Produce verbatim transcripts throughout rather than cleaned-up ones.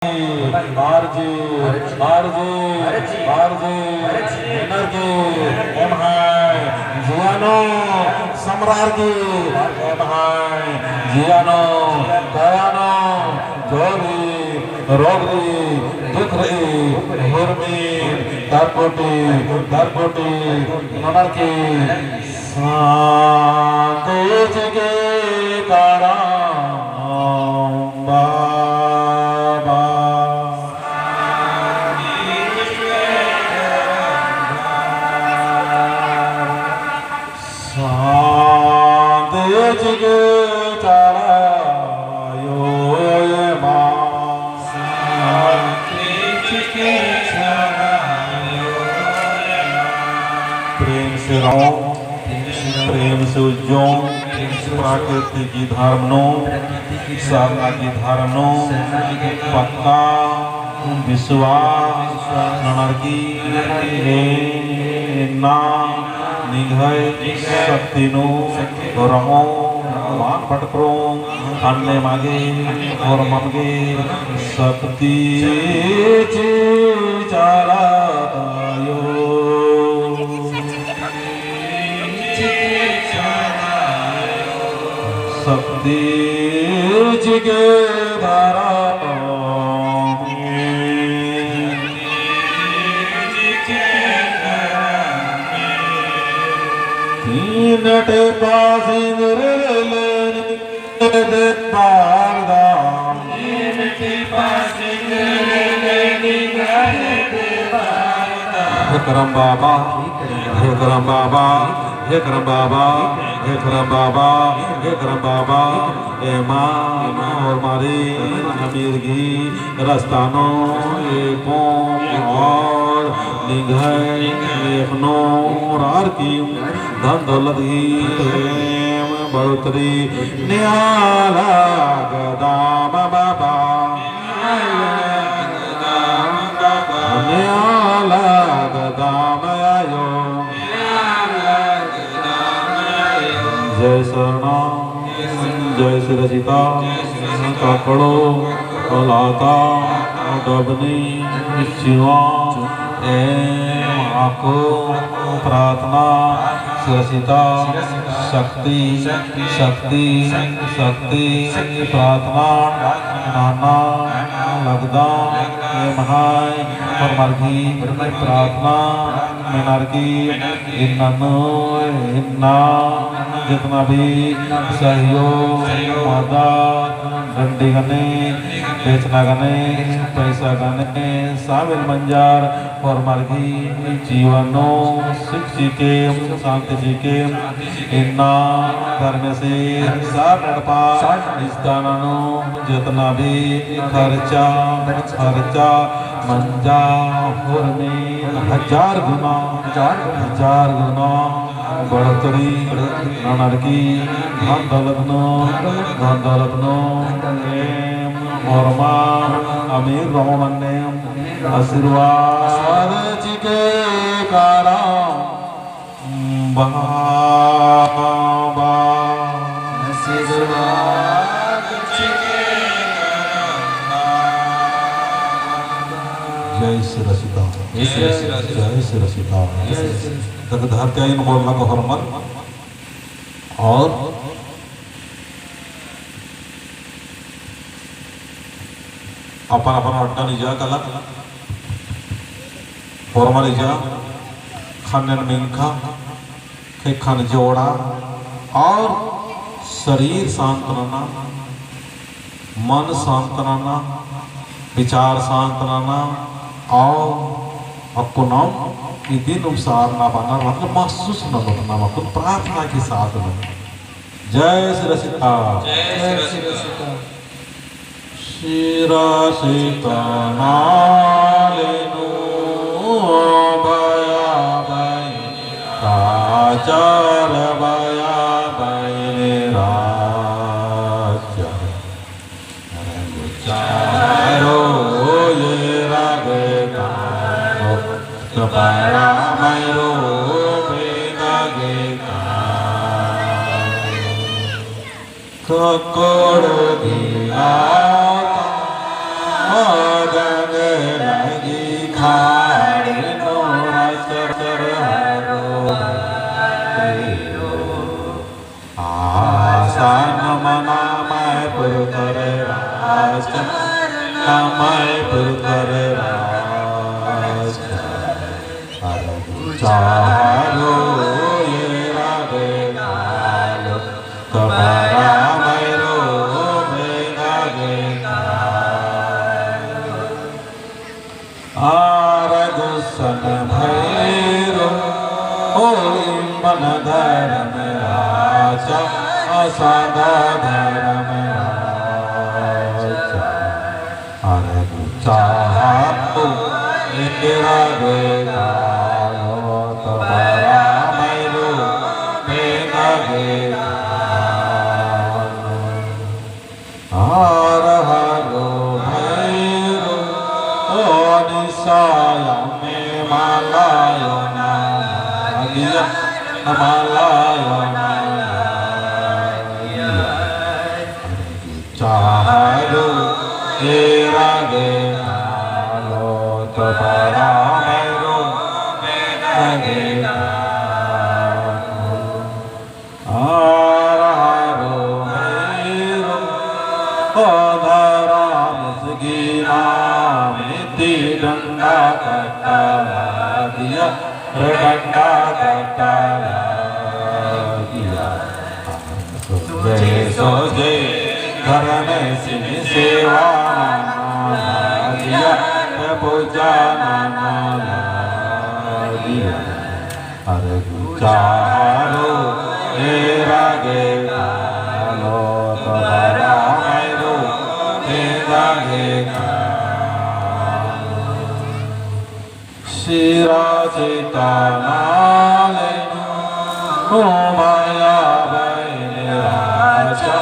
आरजी, आरजी, आरजी, एनरजी, एम्है जिया नू समरारकी, एम्है जिया नू, काया नू, जो भी रोग रई, दुख रई, हुरमी, तरकोटी, तरकोटी, ननरकी, शांति चिके करम बाबा। शांति चिके चढ़ायो एमा। शांति चिके चढ़ायो एमा। प्रेम से रहो। प्रेम से उज्जोम, प्राकृतिक गही धर्म नू, सरना गही धर्म नू, पक्का विश्वास ननरकी, एन्ना निंग्है शक्ति नू रहो, मान भटकरो, अन्ने मागे, और ममगे शक्ति चिचारा आयो। शक्ति चिके धरा तीन टेपा सिंदूर लेने दे बारदान। हे करम बाबा, हे करम बाबा, हे करम बाबा, हे करम बाबा, हे करम बाबा, एमा होरमारिन अमीर गही रस्ता नू एकोम और निंग्है एख़नोर आर की धन दौलत ही एम बढ़ोतरी नेआला गदाम बाबा। नेआला गदाम आयो। जय सरना, जय सिरसिता, काकड़ो, लाता, डबनी, चिवा, एम आको प्रार्थना, सिरसिता, शक्ति, शक्ति, शक्ति, प्रार्थना, नना, लगदम, एम्है, होरमर गही, प्रार्थना, मेनरकी, इन्ना नू, इन्ना, जितना भी सहयोग, मदद, डंडी गने, बेचना गने, पैसा गने, शामिल मंजर, होरमर गही जीवन नू सुख चिके, शांति चिके, इन्ना धर्मेसी सार एड़पा स्थान नू जितना भी खर्चा, खर्चा मंजा होरमी हजार गुना, हजार गुना बढ़ोतरी ननरकी धन दौलत नू, धन दौलत नू एम होरमा अमीर रहो मन्ने आशीर्वाद चिके करम बाबा। आशीर्वाद चिके करम बाबा। जय सिरसिता। जय सिरसिता। जय सिरसिता। जय सिरसिता। तक धरती आइन बोलना को होरमर। और अपन अपन अड्डा निजा कला, होरमा निजा, खन्नन मिंखा, ख़ेक्खन जोड़ा, और शरीर शांत नना, मन शांत नना, विचार शांत नना, और अक्कुन नाम इदिन उपसारना बना, मतलब महसूस नना, मतलब अक्कुन प्रार्थना के साथ में। जय सिरसिता। जय सिरसिता। सिरसिता नाले नू बया बई, आचार बया बई राजा। चारो ये रागे तारो, तो पारा मैरो बेदा गे तारो। ककड़ दिया ता अम्मय पुरकर राजा, अरगु चारो एरा गे कालो, तो बरा मइरो बेगा गे कालो। अरगु सन भइरो, ओ इम्मन धर्म राजा, असादा धर्म राजा। अरगु चारो एरा गे कालो, तो बरा मइरो बेगा गे कालो। हर हरो भैरो, ओ निसाया में मलायो ना लागिया, मलायो ना लागिया। चारो एरा गे कालो, तो बरा मइरो बेगा गे कालो। हर हरो भैरो, ओ धरम सगी नाम इति डंडा कट्टा लागिया, रे डंडा कट्टा लागिया। सोजे सोजे धर्मेसिन सेवा नना लागिया, रे पूजा नना लागिया। अरगु चारो एरा गे कालो, तो बरा मइरो बेगा गे कालो। सिरा चिता नाले नू, ओ माया बइन राजा,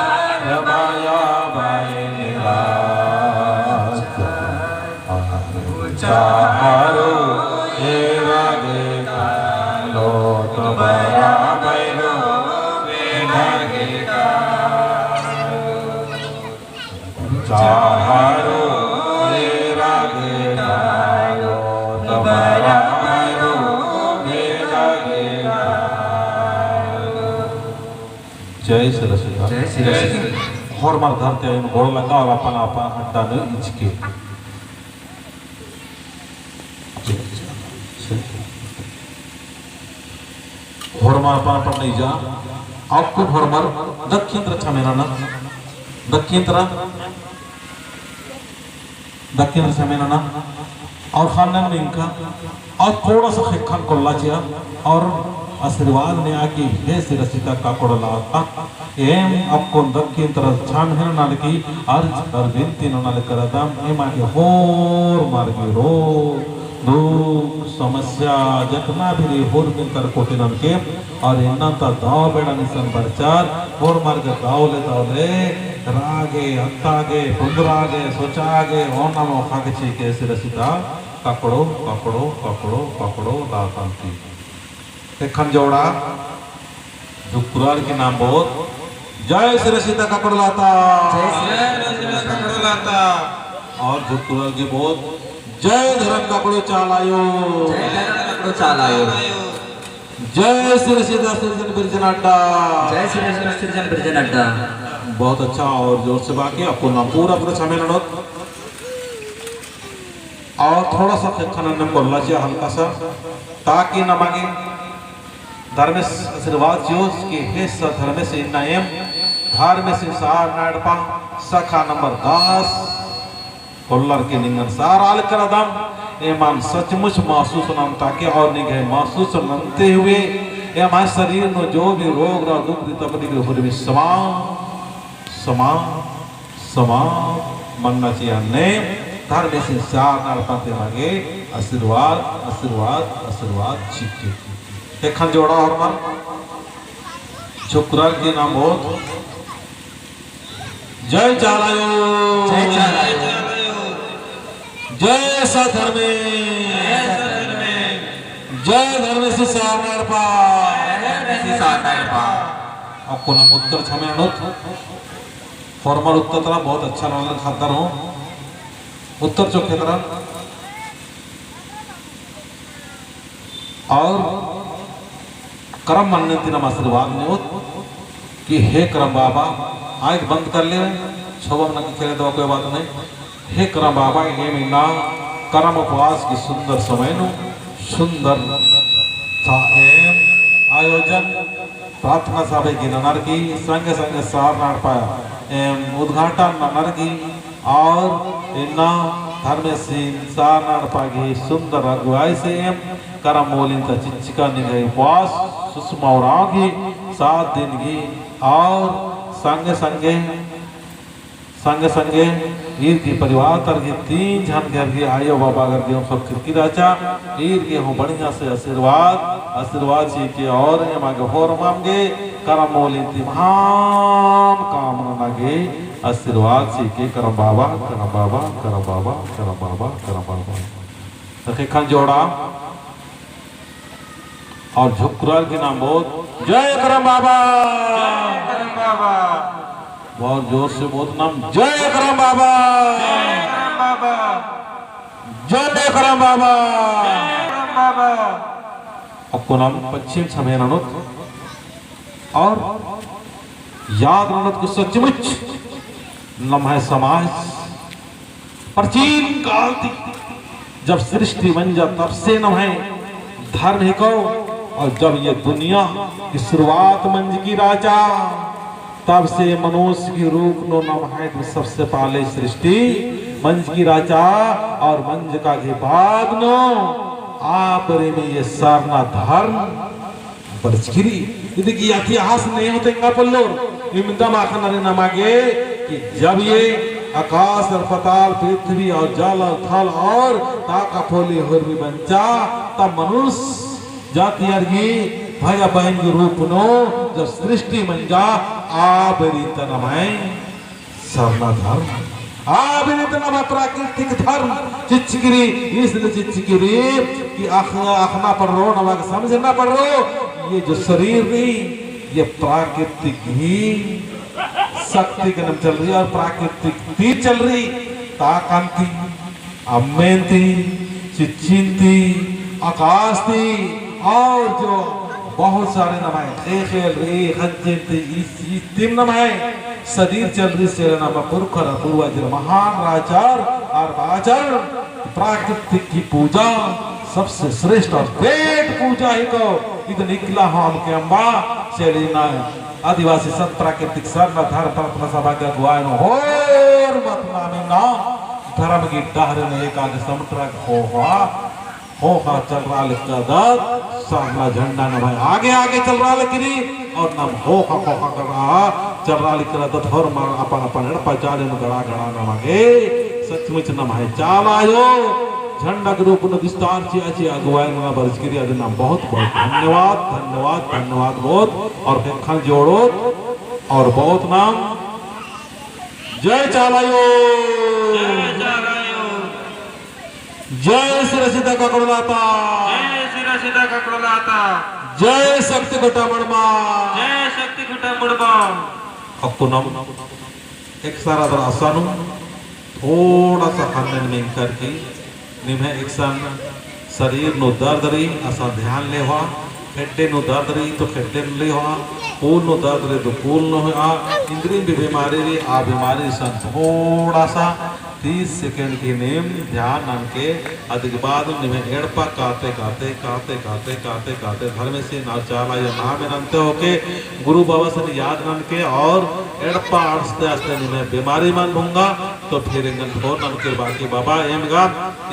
माया बइन राजा। अरगु चारो एरा गे कालो, तो बरा मइरो बेगा गे कालो। चारो एरा गे कालो, तो बरा मइरो बेगा गे कालो। जय सिरसिता। जय सिरसिता। होरमर धरती आयोन गोड़ लग्गा और अपन अपन अड्डा नू इजके। होरमर अपन अपन नैजा, अक्कुन होरमर दक्खिन तरा छमे नना, दक्खिन तरा, दक्खिन तरा छमे नना, और ख़न्नन मिंका, और थोड़ा सा ख़ेक्खन कोल्ला चिआ, और आशीर्वाद नेआ कि हे सिरसिता काकोड़ला अत्ता, एम अक्कुन दक्खिन तरा छमे नना लगी अर्ज और बिनती नना लगी करदम, एमा गे होरमर गे रोग, दुख, समस्या, जतना भी रई होरमर गे कोटिनन के, और इन्ना ता दव बेड़ा निसन बरचर, होरमर गे दव ले दव ले, रआ गे, अत्ता गे, पुंदरा गे, सोचा गे, ओना मोख़ा गे चिके सिरसिता काकोड़ो, काकोड़ो, काकोड़ो, काकोड़ो ला तंती। एखन जोड़ा झुक्कुरार की नाम बहुत। जय सिरसिता काकोड़ला अत्ता। जय सिरसिता काकोड़ला अत्ता। और झुक्कुरार की बहुत। जय धर्म काकोड़ो चाला आयो। जय धर्म काकोड़ो चाला आयो। जय सिरसिता सिरजन बिरजन अड्डा। जय सिरसिता सिरजन बिरजन अड्डा। बहुत अच्छा, और जोर से बाकी आपको नाम पूरा पूरा छमे ननोत। और थोड़ा सा ख़ेक्खन अन्नेम कोल्ला चिआ हल्का सा, ताकि नमा गे धर्मेस आशीर्वाद चिओस कि हे स धर्मेस इन्ना एम धर्मेसिन सारना एड़पा शाखा नंबर दस कोल्लर की निंगन सारा आल करदम, एमन सचमुच महसूस नन्ता के और निंग्है महसूस नन्ते हुए एम्है शरीर नू जो भी रोग रआ दुख रई तब निंग्है होरमी समा समा समा मन्ना चिआ ने धर्मेसिन सारना एड़पा ती एमा गे आशीर्वाद, आशीर्वाद, आशीर्वाद चिके। एखन जोड़ा होरमर झुक्कुरार की नाम बहुत। जय चाला आयो। जय चाला आयो। जय सत धर्मे। जय सत धर्मे। जय धर्मेसिन सारना एड़पा। जय धर्मेसिन सारना एड़पा। आपको नाम उत्तर छमे ननोत। होरमर उत्तर तरा बहुत अच्छा नलख ख़द्दर हूँ। उत्तर चोखे तरा। और करम मन्ने ती नाम आशीर्वाद नेओत कि हे करम बाबा, आँइख बंद कर ले, छोबम ना कि खेले दवा कोई बात नहीं। हे करम बाबा, एम इन्ना करम उपवास की सुंदर समय नू सुंदर सा एम आयोजन प्रार्थना सभा की ननर की संगे संगे सरना एड़पा एम उद्घाटन ननर की और इन्ना धर्मेसिन सरना एड़पा की सुंदर अगुवाई से एम करम मूलिन ता चिच्चका निंग्है उपवास सुषमा उराँव की सात दिन की और संगे संगे संगे संगे ईर की परिवार तर की तीन झन घर की आयो बाबा घर की सब खिड़की रहचा। ईर की हूँ बढ़िया से आशीर्वाद, आशीर्वाद चिके और एमा गे होरमम गे करम मूलिन ती महान काम नना गे आशीर्वाद चिके करम बाबा, करम बाबा, करम बाबा, करम बाबा, करम बाबा। तखे खन जोड़ा और झुकरार की नाम बहुत, जय करम बाबा। जय करम बाबा। बहुत जोर से बहुत नाम, जय करम बाबा। जय करम बाबा। जय करम बाबा। जय करम बाबा। अक्कु नाम पश्चिम छमे ननोत और याद ननोत कि सचमुच नम्है समाज प्राचीन काल ती जब सृष्टि मंजा तब से नम्है धर्म हिको और जब ये दुनिया की शुरुआत मंजकी राजा तब से मनुष्य की रूप नू नम्है तो सबसे पहले सृष्टि मंजकी राजा और मंजका के बाद नू आपरे में ये सरना धर्म बरचकी रई। इदिगी इतिहास ने होते एंगा पोल्लोर, इमदम अख़ना रई नमा गे कि जब ये आकाश और पाताल, पृथ्वी और जल और थल और ताका फोली होरमी बंचा, तब मनुष्य जातियर गही भैया बहिन के रूप नू जब सृष्टि मंजा, आ बेरी ता नम्है सरना धर्म। आ बेरी ता नम्है प्राकृतिक धर्म चिच्चकी रई, इसलिए चिच्चकी रई कि अख़-, अख़ना पड़रो, नमा गे समझना पड़रो, ये जो शरीर रई, ये प्राकृतिक ही शक्ति के नाम चल रई और प्राकृतिक ती चल रई, ताकन ती अम्मेन ती, चिच्चिन ती, आकाश ती, और जो बहुत सारे नम्है ख़ेख़ेल रई, ख़ज्जिन ती, इस, इस तिम नम्है शरीर चल रई, से नमा पुरखर, पूर्वजर, महान राजर, और बाचर, प्राकृतिक की पूजा सबसे श्रेष्ठ और great पूजा हिको, इदन इकला हूँ अमके अम्बा, से इन्ना आदिवासी संत प्राकृतिक सरना धर्म प्रार्थना सभा के अगुवाई नू होरमत नाम इन्ना धर्म की डहरे नू एका गे समटरा गे ख़ोख़ा, ख़ोख़ा चलरआ लक्कदत, सरना झंडा नम्है आगे आगे चलरआ लगी रई, और नाम ख़ोख़ा ख़ोख़ा करआ चलरआ लगी रई, तो होरमर अपन अपन एड़पा चाले नू गड़ा गड़ा नमा गे सचमुच नम्है चाला आयो झंडा के रूप नू विस्तार चिआ चिआ अगुवाई नना बरचकी रई, अदिन नाम बहुत बहुत धन्यवाद, धन्यवाद, धन्यवाद बहुत। और ख़ेक्खन जोड़ोत और बहुत नाम जय चाला आयो। जय चाला आयो। जय सिरा सिता ककड़ोलता। जय सिरा सिता ककड़ोलता। जय शक्ति खुटा मुड़मा। जय शक्ति खुटा मुड़मा। अक्कु नाम एकसन अदर असानुम थोड़ा सा ख़न्नन मेंकर की निम्है एकसन शरीर नू दर्द रई, असन ध्यान लेवा, खेड्डे नू दर्द रई तो खेड्डे नू लेवा, कूल नू दर्द रई तो कूल नू लेवा, इन्द्रिम भी बीमारी रई, आ बीमारी सन थोड़ा सा तीस second की नीम ध्यान ननके, अदिक बाद निम्है एड़पा काते, काते, काते, काते, काते, काते, धर्मेसिन और चाला आयो नामे ननते होके, गुरु बाबासिन याद ननके और एड़पा आस्ते, आस्ते निम्है बीमारी मल भोंगा, तो फिर एंगन फोन ननके बाकी बाबा, एम गा,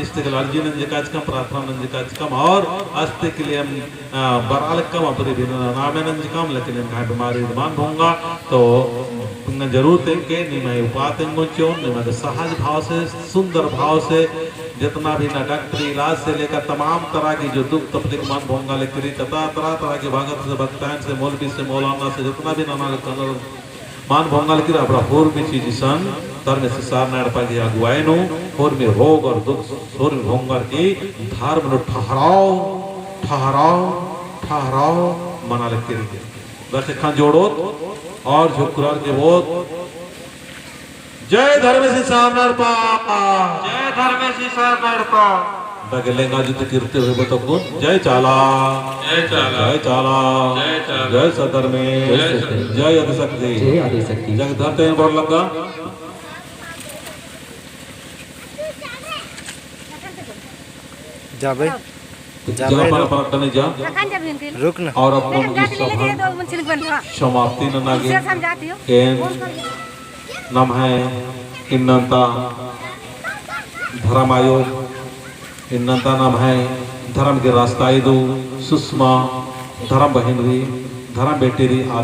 इस्ते के लालजी नंजकाचकम, प्रार्थना नंजकाचकम और आस्ते के लिए एम अ, बरआ लक्कम, अपरी भी नामे नंजकम, लेकिन एंग्है बीमारी मल भोंगा, तो एंगन जरूर तेंगके, निम्है उपाय तेंगोन चिओन, निम्है सहज भाव से, सुंदर भाव से, जितना भी ना डॉक्टरी इलाज से लेकर तमाम तरह की जो दुख तकलीफ मल भोंगा लेकरी, तथा तरह तरह की भगत से, भक्ताइन से, मौलवी से, मौलाना से, जितना भी नना लेकर मल भोंगा लेकरी अबड़ा होरमी चीज इसन धर्मेस सरना एड़पा गही अगुवाई नू होरमी रोग और दुख होरमी भोंगर की धर्म नू ठहराव, ठहराव, ठहराव मना लेकरी। बस एखन जोड़ोत और झुकरार के बोत। जय धर्मेस सरना एड़पा। जय धर्मेस सरना एड़पा। बगे लेंगा जुत्ती किर्ते हुए बतकुन। जय चाला। जय चाला। जय चाला। जय चाला। जय सत धर्मेस। जय सत धर्मेस। जय आदिशक्ति। जय आदिशक्ति। जय धरते हैं बोल लगा। जाबे। तो जाबे, जयमाला रुक। पलटने जा। रुक ना। और अपना मुझे सभा समाप्ति नना गे। एन नम्है इन्नन्ता धरम आयो, इन्नन्ता नम्है धरम गे रास्ता इदु, सुषमा धरम बहिन रई, धरम बेटी रई, आ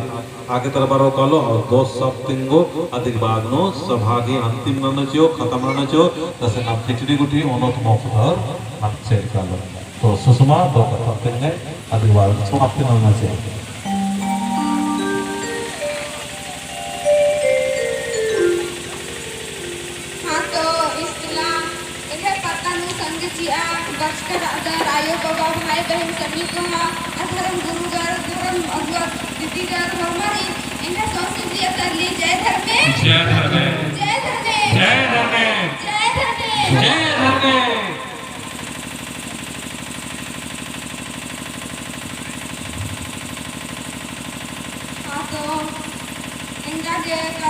आगे तरफ बरओ कालो और दोस्त सब तिंगो, अदिक बाद नू सभा गे अंतिम ननो चिओ, खतम ननो चिओ, तसे नाम खिचड़ी गुट्ठी ओनोत मोख़दर नम चेर कालो। तो सुषमा दो कत्था तिंगे, अदिक बाद समाप्ति ननो चिओ। हाँ, तो इस्तेला एंग्है पत्ता नू संगे चिआ बरचका रअदर आयो बाबा, भाई बहिन सन्नी कोहा, अ धरम गुरुगर, धरम अगुआ दीदीगर, होरमारिन एंग्है सौंसे जिया तरली जय धर्मेस। जय धर्मेस। जय धर्मेस। जय धर्मेस। जय धर्मेस। जय धर्मेस। हाँ, तो एंगा गे का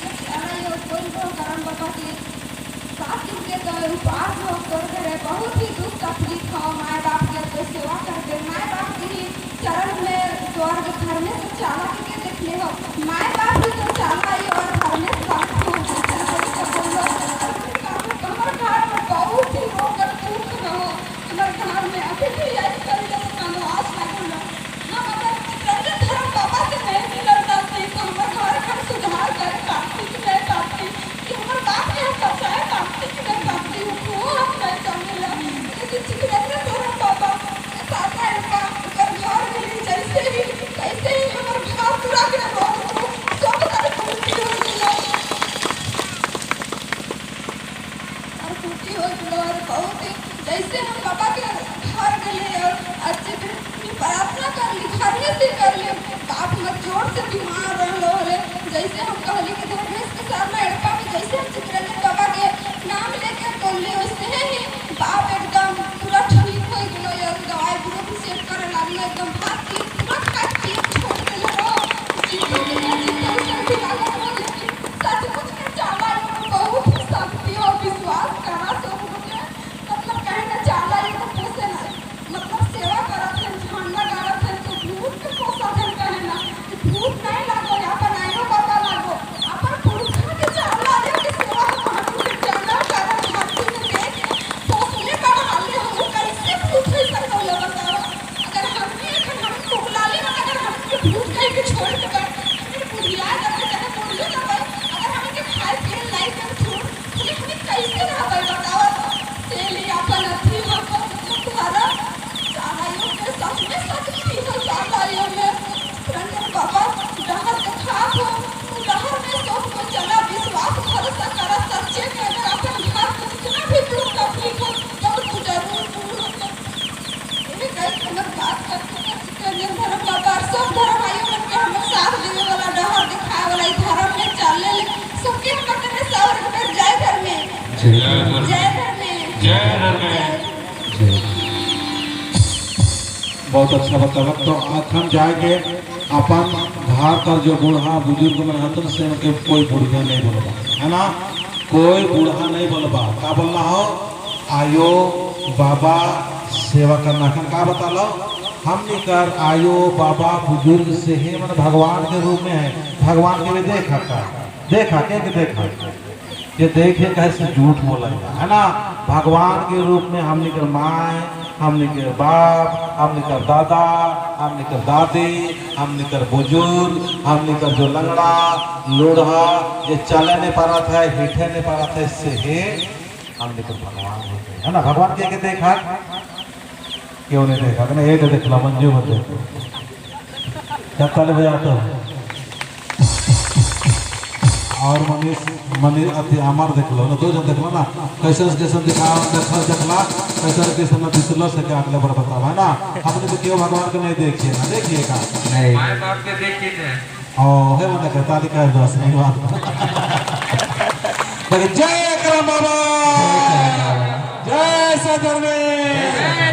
जब अरा यो कोई हो करम बाबा की सात दिन के तो उपास हो कर करे, बहुत ही दुख तकलीफ हो, माय बाप के तो सेवा करबे, माय बाप के ही चरण में स्वर्ग धर्मेस चाला के देखले हो, माय बाप ही तो चाला ही और धर्मेस बाप को तो बोलो, हमर घर में बहुत ही रोग दुख रहो, हमर घर में अभी भी यही कल जब कमवास लागल रहो। हम अगर चितरंजन धरम बाबा से नहीं मिलल रहती, तो हमर घर घर सुधार करे पाती कि नहीं पाती, कि हमर बाप के हम बचाए पाती कि नहीं पाती, वो हम नहीं जानेला। लेकिन चितरंजन धरम बाबा के साथ आए बा, ओकर घर मिली, जैसे ही, तैसे ही हमर घर पूरा के रोग दुख सब कर पूर्ति हो गया। और खुशी होत रहो, बहुत ही, जैसे हम बाबा के घर गेली और अच्छे से प्रार्थना करली, धर्मेस से करली, बाप मत जोर से बीमार रहलो होले, जैसे हम कहली कि धर्मेस के साथ में एड़पा में जैसे हम चितरंजन बाबा के नाम लेके बोलली, वैसे ही बाप एकदम पूरा ठीक हो गेलो और दवाई बुरो भी सेट करे लागलो, एकदम भात पीत पूरा खाए पीत छोड़ देले रहो, जीवन में जीवन भी लागत रहो, लेकिन सचमुच में चाला आयो में बहुत ही शक्ति हो, विश्वास करा सब लोग के। मतलब कहे ना चाला आयो में पोसे ना, मतलब सेवा करत हैं, झंडा गाड़त हैं, तो भूत के पोसत हैं कहे ना, कि भूत नहीं लागो, अपन आयो बाबा लागो, अपन पुरखा के चाला आयो के सेवा हम हमनी के जन्म करम धरती में देख, पोसले बढ़ाले हम, वो कैसे भूत है सकल बताओ? अगर हमनी एखन हम कुगलाली ना, अगर हमनी के भूत कहि के छोड़ देबै, हमनी बुढ़िया जाबै, चाहे मरियो जाबै, अगर हमनी के खाए पिए लायक नहीं छोड़, फिर हमनी कैसे रहबै बताओ तो? से लिए अपन अथी हम धरम, चाला आयो में सच में शक्ति हो, चाला आयो में चितरंजन बाबा डहर देखात हो, उ डहर में सब कोई चला, विश्वास भरोसा करा, सच्चे में अगर अपन घर में जितना भी दुख तकलीफ हो, सब जरूर दूर होते। एहे कहिके हमर बात करके चितरंजन धरम बाबा और सब धरम आयो मन के हमर साथ देवे वाला, डहर दिखाए वाला, ई धरम में चाले ले सबके हमर तने से और एक बेर जय धर्मेस। जय धर्मेस। जय धर्मेस। जय धर्मेस। जय। बहुत अच्छा बतावा। तो अखन जाके अपन घर कर जो बूढ़ा बुजुर्ग मन हतन से उनके कोई बुढ़िया नहीं बोलबा, है ना? कोई बूढ़ा नहीं बोलबा। का बोलना हो? आयो, बाबा, सेवा करना। अखन का बतालो? हमनी कर आयो, बाबा, बुजुर्ग से ही मन भगवान के रूप में है। भगवान के भी देखा का? देखा, के, के देखा? ये देखे कहे से झूठ बोला है ना? भगवान के रूप में हमनी कर माय, हमनी कर बाप, हमनी कर दादा, हमनी कर दादी, हमनी कर बुजुर्ग, हमनी कर जो लंगड़ा, लूढ़ा, ये चले नहीं पारत है, हिठे नहीं पारत है, से ही हमनी कर भगवान होते हैं, है ना? भगवान के, के देखा? क्यों नहीं देखा? अगर एक देखला, मंजू मत देखो। क्या ताली बजाते हो? और मनीष, मनीष अति अमर देखलो ना, दो जन देखलो ना, कैसन, कैसन दिखा, देखल, देखला, कैसन, कैसन दिसलो से क्या अगले बार बतावा, है ना? हमने तो क्यों भगवान को नहीं देखिए ना, देखिए का? नहीं। माय बाप के देखिए ना। ओ, हे मने के ताली का दस नहीं बात। लेकिन जय करम बाबा, जय सत धर्मेस,